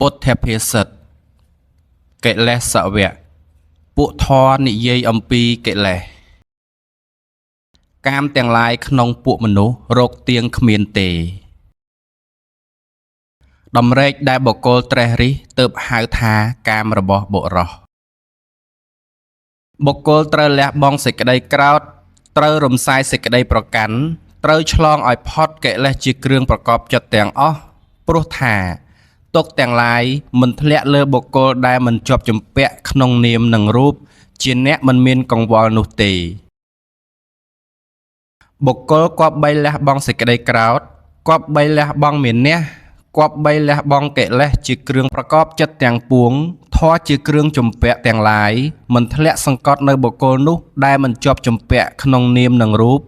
ពុទ្ធភាសិតកិលេសវៈពួកធម៌និយាយអំពីកិលេសកាមទាំងឡាយក្នុងពួកមនុស្សរកទៀងគ្មានទេតម្រែកដែលបុគ្គលត្រេះរិះទើបហៅថាកាមរបស់បុរសបុគ្គលត្រូវលះបង់សេចក្តីក្រោធត្រូវរំសាយសេចក្តីប្រកាន់ត្រូវឆ្លងឲ្យផុតកិលេសជាគ្រឿងប្រកបចិត្តទាំងអស់ព្រោះថាទុក្ខទាំងឡាយមិនធ្លាក់លើបុគ្គលដែលមិនជាប់ជំពាក់ក្នុងនាមនិងរូបជាអ្នកមិនមានកង្វល់នោះទេបុគ្គលគប្បីលះបង់សេចក្តីក្រោធគប្បីលះបង់មានះគប្បីលះបង់កិលេសជាគ្រឿងប្រកបចិត្តទាំងពួងធម៌ជាគ្រឿងជំពាក់ទាំងឡាយមិនធ្លាក់សង្កត់នៅបុគ្គលនោះដែលមិនជាប់ជំពាក់ក្នុងនាមនិងរូប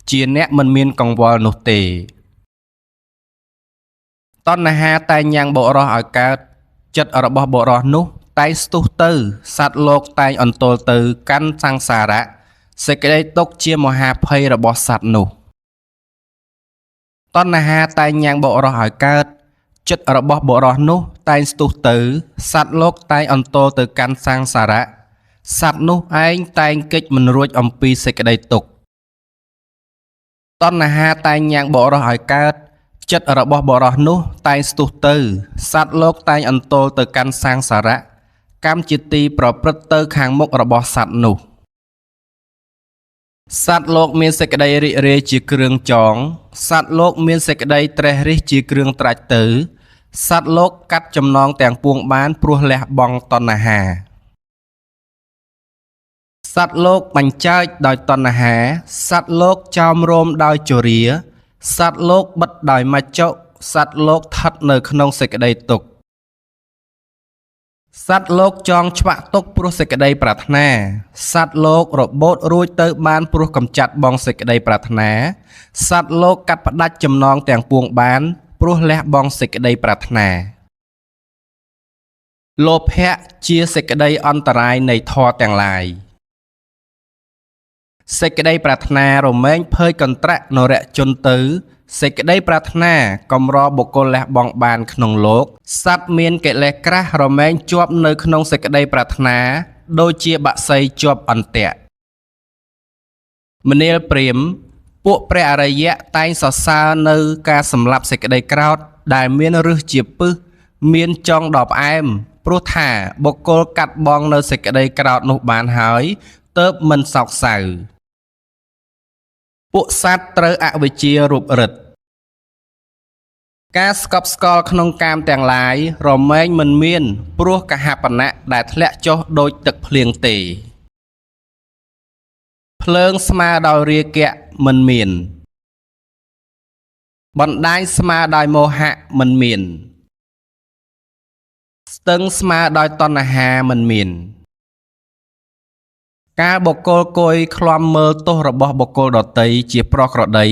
ជាអ្នកមិនមានកង្វល់នោះទេតណ្ហាតែងញ៉ាំងបុរសឲ្យកើតចិត្តរបស់បុរសនោះតែងស្ទុះទៅសត្វលោកតែងអន្ទល់ទៅកាន់សង្សារៈសេចក្តីទុក្ខជាមហាភ័យរបស់សត្វនោះតណ្ហាតែងញ៉ាំងបុរសឲ្យកើតចិត្តរបស់បុរសនោះតែងស្ទុះទៅសត្វលោកតែងអន្ទល់ទៅកាន់សង្សារៈសត្វនោះឯងតែងគេចមិនរួចអំពីសេចក្តីទុក្ខតណ្ហាតែងញ៉ាំងបុរសឲ្យកើតចិត្តរបស់បុរសនោះតែងស្ទុះទៅសត្វលោកតែងអន្ទល់ទៅកាន់សង្សារៈកម្មជាទីប្រព្រឹត្តទៅខាងមុខរបស់សត្វនោះសត្វលោកមានសេចក្តីរីករាយជាគ្រឿងចងសត្វលោកមានសេចក្តីត្រេះរិះជាគ្រឿងត្រាច់ទៅសត្វលោកកាត់ចំណងទាំងពួងបានព្រោះលះបង់តណ្ហាសត្វលោកបញ្ចើចដោយតណ្ហាសត្វលោកចោមរោមដោយជរាសត្វលោកបិទដោយមច្ចុសត្វលោកស្ថិតនៅក្នុងសេចក្តីទុក្ខសត្វលោកចងឆ្វាក់ទុក្ខព្រោះសេចក្តីប្រាថ្នាសត្វលោករបូតរួចទៅបានព្រោះកំចាត់បងសេចក្តីប្រាថ្នាសត្វលោកកាត់ផ្តាច់ចំណងទាំងពួងបានព្រោះលះបង់សេចក្តីប្រាថ្នាលោភៈជាសេចក្តីអន្តរាយនៃធម៌ទាំងឡាយសេចក្តីប្រាថ្នារមែងភើយកន្ត្រាក់នរជនទៅសេចក្តីប្រាថ្នាកម្របុគ្គលលះបង់បានក្នុងលោកសត្វមានកិលេសក្រាស់រមែងជាប់នៅក្នុងសេចក្តីប្រាថ្នាដូចជាបក្សីជាប់អន្ទាក់មនាលព្រាហ្មណ៍ពួកព្រះអរិយៈតែងសរសើរនៅការសម្លាប់សេចក្តីក្រោធដែលមានឫសជាពិសមានចុងដ៏ផ្អែមព្រោះថាបុគ្គលកាត់បង់នៅសេចក្តីក្រោធនោះបានហើយទើបមិនសោកសៅពួកសត្វត្រូវអវិជ្ជារូបរិទ្ធការស្កប់ស្កល់ក្នុងកាមទាំងឡាយរមែងមិនមានព្រោះកហបណៈដែលធ្លាក់ចុះដូចទឹកភ្លៀងទេភ្លើងស្មើដោយរាគៈមិនមានបណ្ដាញស្មើដោយមោហៈមិនមានស្ទឹងស្មើដោយតណ្ហាមិនមានការបុគ្គលគយឃ្លាំមើលទោសរបស់បុគ្គលដទៃជាប្រក្រតី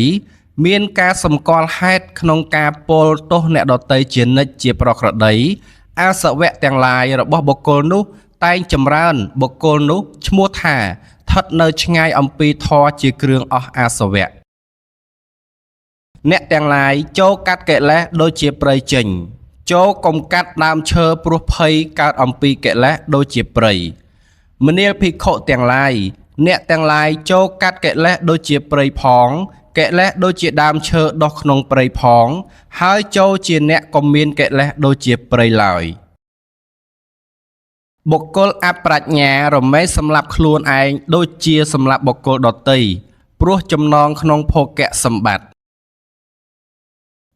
មានការសម្គាល់ហេតុក្នុងការពោលទោសអ្នកដទៃជានិច្ចជាប្រក្រតីអាសវៈទាំងឡាយរបស់បុគ្គលនោះតែងចម្រើនបុគ្គលនោះឈ្មោះថាស្ថិតនៅឆ្ងាយអំពីធម៌ជាគ្រឿងអស់អាសវៈអ្នកទាំងឡាយចូលកាត់កិលេសដូចជាព្រៃចេញចូលកុំកាត់ដើមឈើព្រោះភ័យកើតអំពីកិលេសដូចជាព្រៃមនាលភិក្ខុទាំងឡាយអ្នកទាំងឡាយចូលកាត់កិលេសដូចជាព្រៃផងកិលេសដូចជាដើមឈើដុះក្នុងព្រៃផងហើយចូលជាអ្នកកុំមានកិលេសដូចជាព្រៃឡើយបុគ្គលអប្រាជ្ញារមែងសម្លាប់ខ្លួនឯងដូចជាសម្លាប់បុគ្គលដទៃព្រោះចំណងក្នុងភោគសម្បត្តិ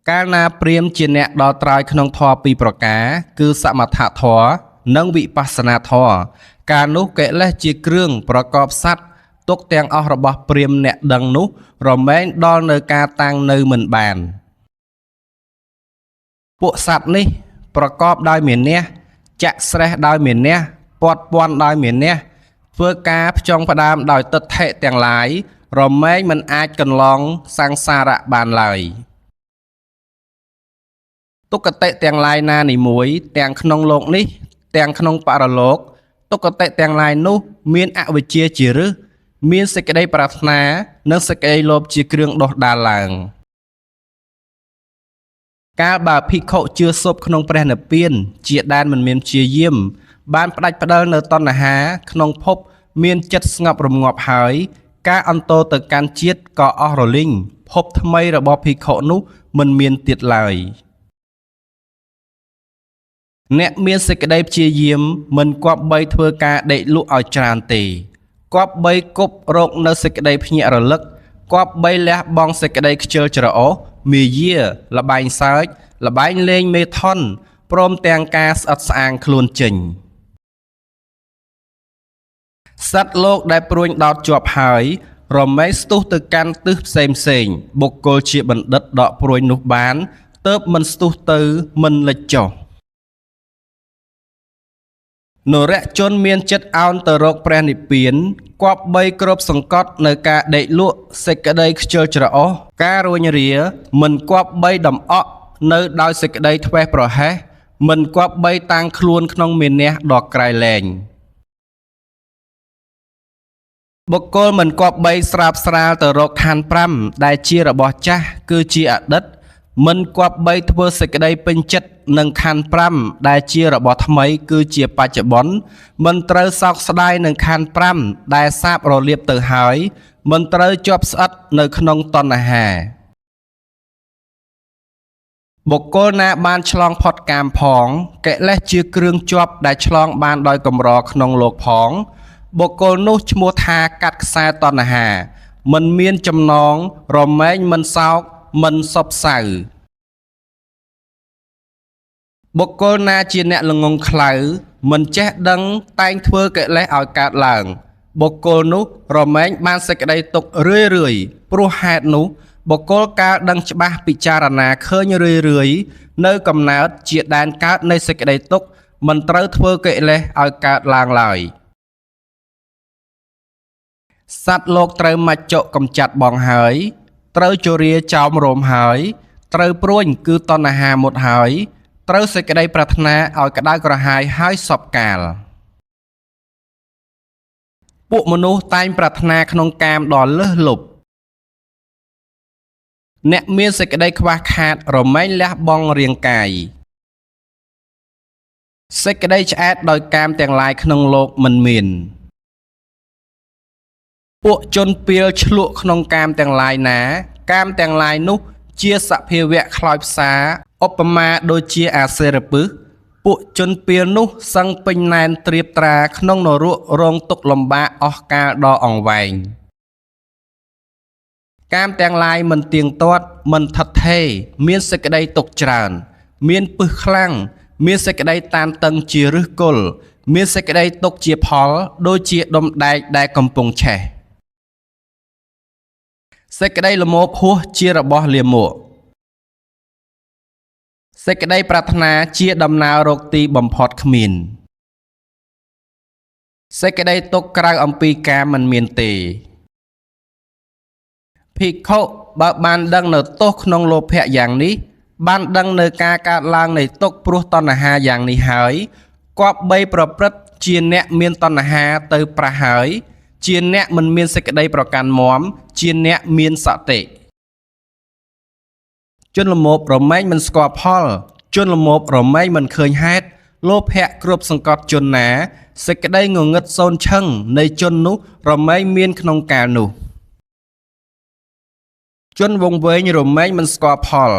កាលណាព្រាហ្មណ៍ជាអ្នកដល់ត្រើយក្នុងធម៌ពីរប្រការគឺសមថធម៌និងវិបស្សនាធម៌កាលនោះកិលេសជាគ្រឿងប្រកបសត្វទុក្ខទាំងអស់របស់ព្រាហ្មណ៍អ្នកដឹងនោះរមែងដល់នៅការតាំងនៅមិនបានពួកសត្វនេះប្រកបដោយមានះចាក់ស្រេះដោយមានះពាត់ពាន់ដោយមានះធ្វើការផ្ចង់ផ្ដើមដោយទិដ្ឋិទាំងឡាយរមែងមិនអាចកន្លងសង្សារៈបានឡើយទុក្គតិទាំងឡាយណានីមួយទាំងក្នុងលោកនេះទាំងក្នុងបរលោកទុក្គតិទាំងឡាយនោះមានអវិជ្ជាជាឫសមានសេចក្តីប្រាថ្នានិងសេចក្តីលោភជាគ្រឿងដុះដាលឡើង កាលបើភិក្ខុជឿសពក្នុងព្រះនិព្វាន ជាដែនមិនមានព្យាយាម បានផ្ដាច់ផ្ដិលនូវតណ្ហា ក្នុងភពមានចិត្តស្ងប់រម្ងាប់ហើយ ការអន្ទោលទៅកាន់ជាតិក៏អស់រលីង ភពថ្មីរបស់ភិក្ខុនោះមិនមានទៀតឡើយ អ្នកមានសេចក្តីព្យាយាមមិនគប្បីធ្វើការដេកលក់ឲ្យច្រើនទេ គប្បីគប់រកនូវសេចក្តីភ្ញាក់រលឹក គប្បីលះបង់សេចក្តីខ្ជិលច្រអូស មាយា ល្បែងសើច ល្បែងលេងមេថុន ព្រមទាំងការស្អិតស្អាងខ្លួនចេញ សត្វលោកដែលព្រួញដោតជាប់ហើយ រមែងស្ទុះទៅកាន់ទិសផ្សេងៗ បុគ្គលជាបណ្ឌិតដកព្រួញនោះបាន ទើបមិនស្ទុះទៅមិនលិចចុះ នរជនមានចិត្តឱនទៅរកព្រះនិព្វាន គប្បីគ្របសង្កត់នូវការដេកលក់ សេចក្តីខ្ជិលច្រអូស ការរួញរា មិនគប្បីដំអក់នៅដោយសេចក្តីធ្វេសប្រហែស មិនគប្បីតាំងខ្លួនក្នុងមានះដ៏ក្រៃលែង បុគ្គលមិនគប្បីស្រើបស្រាលទៅរកខន្ធ៥ដែលជារបស់ចាស់គឺជាអតីត មិនគប្បីធ្វើសេចក្តីពេញចិត្តនឹងខន្ធ៥ដែលជារបស់ថ្មីគឺជាបច្ចុប្បន្ន មិនត្រូវសោកស្ដាយនឹងខន្ធ៥ដែលសាបរលាបទៅហើយ មិនត្រូវជាប់ស្អិតនៅក្នុងតណ្ហា បុគ្គលណាបានឆ្លងផុតកាមផង កិលេសជាគ្រឿងជាប់ដែលឆ្លងបានដោយកម្រក្នុងលោកផង បុគ្គលនោះឈ្មោះថាកាត់ខ្សែតណ្ហា មិនមានចំណង រមែងមិនសោក មិនសោកសៅ បុគ្គលណាជាអ្នកល្ងង់ខ្លៅ មិនចេះដឹងតែងធ្វើកិលេសឲ្យកើតឡើង បុគ្គលនោះរមែងបានសេចក្តីទុក្ខរឿយៗ ព្រោះហេតុនោះ បុគ្គលកាលដឹងច្បាស់ពិចារណាឃើញរឿយៗ នៅកំណើតជាដែនកើតនៃសេចក្តីទុក្ខ មិនត្រូវធ្វើកិលេសឲ្យកើតឡើងឡើយ សត្វលោកត្រូវមច្ចុកំចាត់បងហើយ ត្រូវជរាចោមរោមហើយ ត្រូវព្រួញគឺតណ្ហាមុតហើយ ត្រូវសេចក្តីប្រាថ្នាឲ្យក្តៅក្រហាយហើយសព្វកាល ពួកមនុស្សតែងប្រាថ្នាក្នុងកាមដ៏លើសលប់ អ្នកមានសេចក្តីខ្វះខាតរមែងលះបង់រាងកាយ សេចក្តីឆ្អែតដោយកាមទាំងឡាយក្នុងលោកមិនមាន ពួកជនពាលឈ្លក់ក្នុងកាមទាំងឡាយណា កាមទាំងឡាយនោះជាសភាវៈខ្លោចផ្សា ឧបមាដូចជាអាសិរពិស ពួកជនពាលនោះសឹងពេញណែនត្រៀបត្រាក្នុងនរករងទុក្ខលំបាកអស់កាលដ៏អង្វែង កាមទាំងឡាយមិនទៀងទាត់ មិនថិតថេរ មានសេចក្តីទុក្ខច្រើន មានពឹសខ្លាំង មានសេចក្តីតានតឹងជាឫសគល់ មានសេចក្តីទុក្ខជាផល ដូចជាដុំដែកដែលកំពុងឆេះ សេចក្តីល្មោភហួសជារបស់លាមក សេចក្តីប្រាថ្នាជាដំណើររកទីបំផុតគ្មាន សេចក្តីទុក្ខក្រៅអំពីកាមមិនមានទេ ភិក្ខុបើបានដឹងនូវទោសក្នុងលោភៈយ៉ាងនេះ បានដឹងនូវការកើតឡើងនៃទុក្ខព្រោះតណ្ហាយ៉ាងនេះហើយ គប្បីប្រព្រឹត្តជាអ្នកមានតណ្ហាទៅប្រះហើយ ជាអ្នកមិនមានសេចក្តីប្រកាន់មាំ ជាអ្នកមានសតិ ជនល្មោភរមែងមិនស្គាល់ផល ជនល្មោភរមែងមិនឃើញហេតុ លោភៈគ្របសង្កត់ជនណា សេចក្តីងងឹតសូន្យឈឹងនៃជននោះរមែងមានក្នុងកាលនោះ ជនវង្វេងរមែងមិនស្គាល់ផល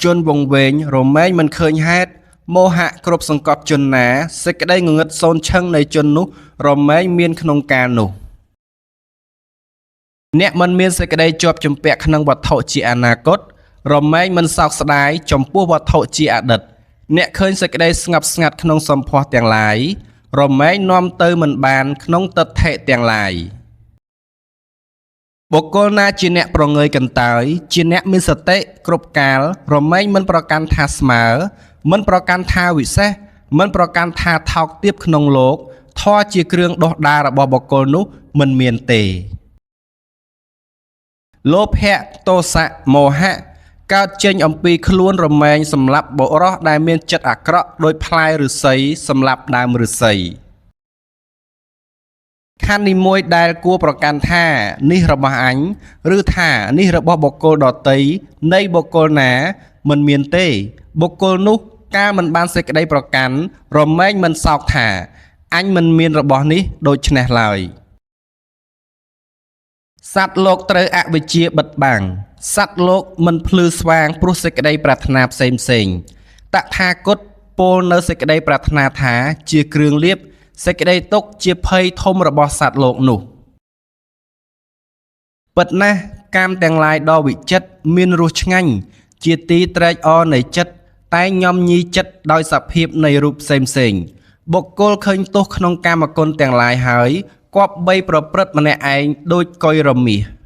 ជនវង្វេងរមែងមិនឃើញហេតុ មោហៈគ្របសង្កត់ជនណា សេចក្តីងងឹតសូន្យឈឹងនៃជននោះរមែងមានក្នុងកាលនោះ អ្នកមិនមានសេចក្តីជាប់ជំពាក់ក្នុងវត្ថុជាអនាគត រមែងមិនសោកស្ដាយចំពោះវត្ថុជាអតីត អ្នកឃើញសេចក្តីស្ងប់ស្ងាត់ក្នុងសម្ផស្សទាំងឡាយ រមែងនាំទៅមិនបានក្នុងទិដ្ឋិទាំងឡាយ បុគ្គលណាជាអ្នកប្រងើយកន្តើយ ជាអ្នកមានសតិគ្រប់កាល រមែងមិនប្រកាន់ថាស្មើ មិនប្រកាន់ថាវិសេស មិនប្រកាន់ថាថោកទាបក្នុងលោក ធម៌ជាគ្រឿងដុសដាលរបស់បុគ្គលនោះមិនមានទេ លោភៈទោសៈមោហៈកើតចេញអំពីខ្លួនរមែងសម្លាប់បុរសដែលមានចិត្តអាក្រក់ដូចផ្លែឫស្សីសម្លាប់ដើមឫស្សី ខណ្ឌនីមួយដែលគួរប្រកាន់ថានេះរបស់អញ ឬថានេះរបស់បុគ្គលដទៃនៃបុគ្គលណា មិនមានទេ បុគ្គលនោះកាលមិនបានសេចក្តីប្រកាន់ រមែងមិនសោកថា អញមិនមានរបស់នេះដូច្នេះឡើយ សត្វលោកត្រូវអវិជ្ជាបិទបាំង សត្វលោកមិនភ្លឺស្វាងព្រោះសេចក្តីប្រាថ្នាផ្សេងផ្សេង តថាគតពោលនៅសេចក្តីប្រាថ្នាថាជាគ្រឿងលាភ សេចក្តីទុក្ខជាភ័យធំរបស់សត្វលោកនោះ ពិតណាស់ កាមទាំងឡាយដ៏វិចិត្រមានរសឆ្ងាញ់ ជាទីត្រេកអរនៃចិត្ត តែងញាំញីចិត្តដោយសភាពនៃរូបផ្សេងៗ បុគ្គលឃើញទោសក្នុងកាមគុណទាំងឡាយហើយ គប្បីប្រព្រឹត្តម្នាក់ឯងដូចកុយរមាស។